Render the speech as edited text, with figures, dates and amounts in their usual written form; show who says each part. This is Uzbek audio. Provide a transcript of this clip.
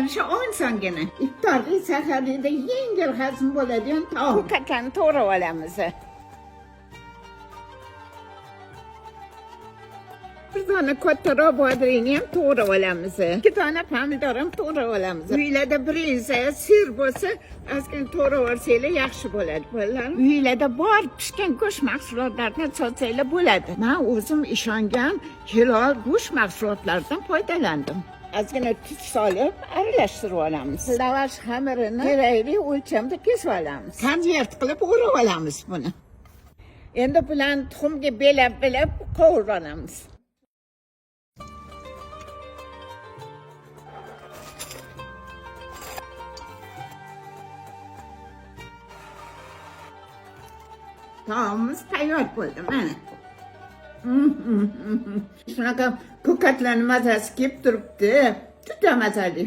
Speaker 1: Ovqatlanishi osongina. Iftorlik, saharlikda yengil hazm bo'ladigan taom. Ko'katlarni to'g'rab olamiz. Bir dona kattaroq bodringni ham to'g'rab olamiz. Ikki dona pomidor ham to'g'rab olamiz. Uylarda brinza, sir bo'lsa, ozgina to'g'rab olsanglar yaxshi bo'ladi, bolalar. Uylarda bor pishgan go'sht mahsulotlarini sotsanglar bo'ladi. Men o'zim ishongan hilol go'sht mahsulotlaridan foydalandim. Ozgina tuz solib aralashtirib olamiz. Lavash xamirini kerakli o'lchamda kesib olamiz. Konvert qilib o'rab olamiz buni. Endi bularni tuxumga belab-belab qovurib olamiz. Taomimiz tayyor bo'ldi mana. Shunaqa ko'katlarni mazasi kelib turibdi. Juda mazali.